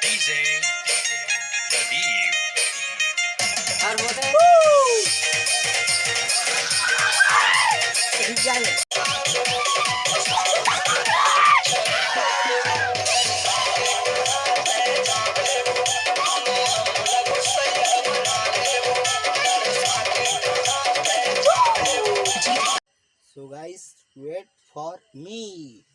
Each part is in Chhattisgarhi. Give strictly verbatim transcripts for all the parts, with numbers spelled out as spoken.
DJ Pradeep. So guys, wait for me.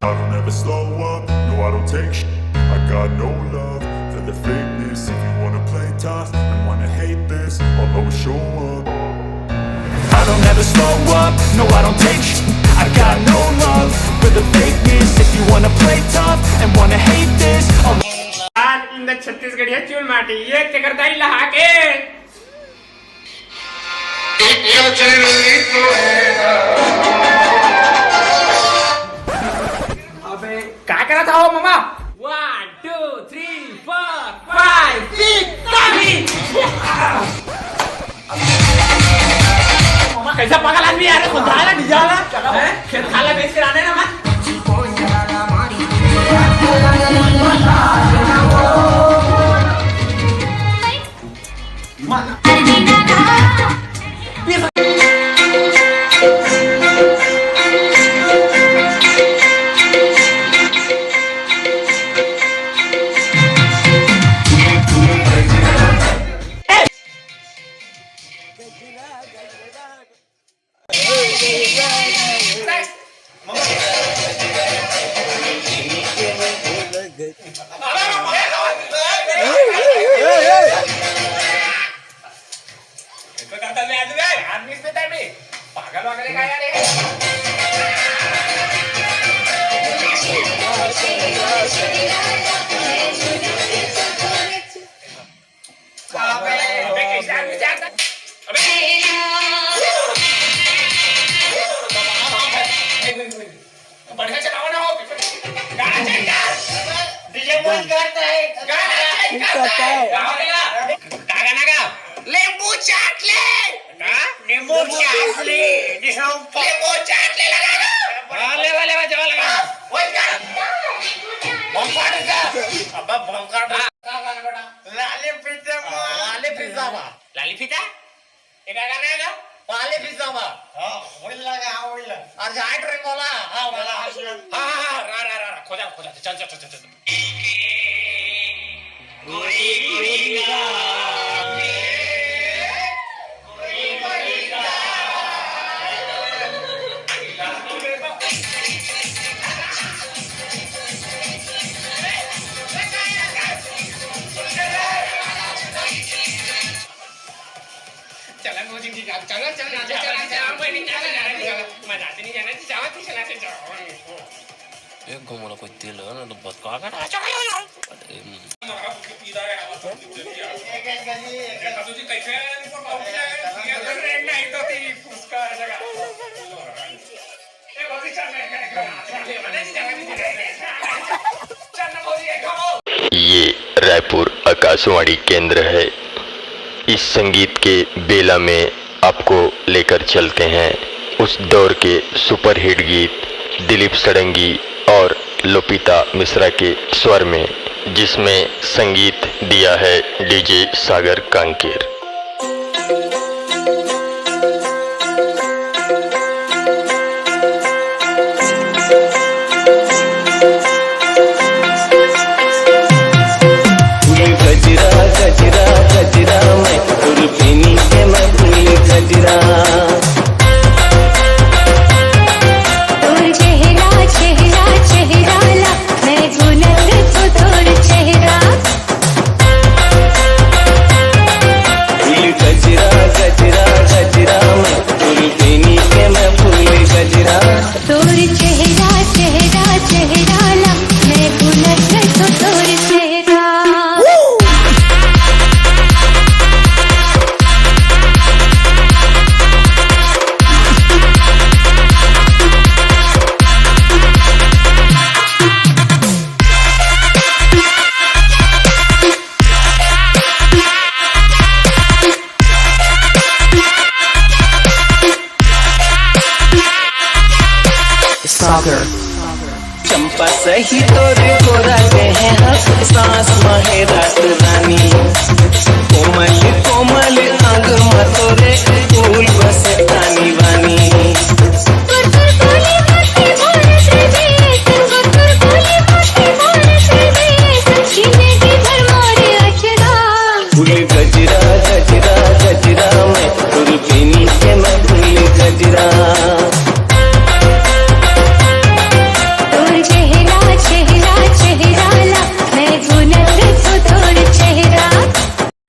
I don't ever slow up, no, I don't take sh- I got no love for the fakeness. If you wanna play tough and wanna hate this, I'll always show up. I don't ever slow up, no, I don't take sh- I got no love for the fakeness. If you wanna play tough and wanna hate this, I'll आज इन छत्तीसगढ़िया चूल माटी ये तेकर दाई लहा के। अबे का करा था हो मामा? One, two, three, four, five, six, seven. मामा कैसा पागल आदमी यार, खुद आला डीजे वाला, हैं? खेत खाला बेच के आने ना मत। पागल वगैरह का यार ये। अबे, अबे, कैसे आदमी से आता? अबे। बढ़िया चलाओ ना हो। गाना change कर। डीजे बंद करता है। गाना change करता है। गाओ ना। का गाना गा? नींबू चाट ले। का? नींबू चाट ले। नींबू चाट ले लगा दो। हाँ, लेवा, लेवा, जवा लगा। वही कर। भंकर का। अब भंकर का। का गाना बेटा? लाली फीता मा। लाली फीता मा। लाली फीता? ये का गाना है ना? लाली फीता मा। हाँ, वही लगा, हाँ, वही लगा। और जाट रे बोला। हाँ, बोला। हाँ, हाँ, हाँ, रा, रा, रा, रा। खोजा, खोजा, चल, चल, चल, चल, चल। चला भौजी, ठीक है, चला, चला, चला, चला, चला, चला, चला, चला, मैं जाते नहीं जाना, जाओ, तू चला, चला, जाओ। एक घुमला कोई तेल है ना, तो बस का करना? ये रायपुर आकाशवाणी केंद्र है। इस संगीत के बेला में आपको लेकर चलते हैं उस दौर के सुपरहिट गीत दिलीप षडंगी और लोपिता मिश्रा के स्वर में, जिसमें संगीत दिया है डीजे सागर कांकेर। फूल गजरा, गजरा, गजरा, मैं फूल पीनी के मैं फूल गजरा। तोर चेहरा, चेहरा, चेहरा ला, मैं गुनत तो तोर चेहरा। कि तोरे गोरा देहे ह सांस माहे रात रानी। कोमल कोमल अंग म तोरे फूल बसे तानी बानी। फूल गजरा गजरा गजरा में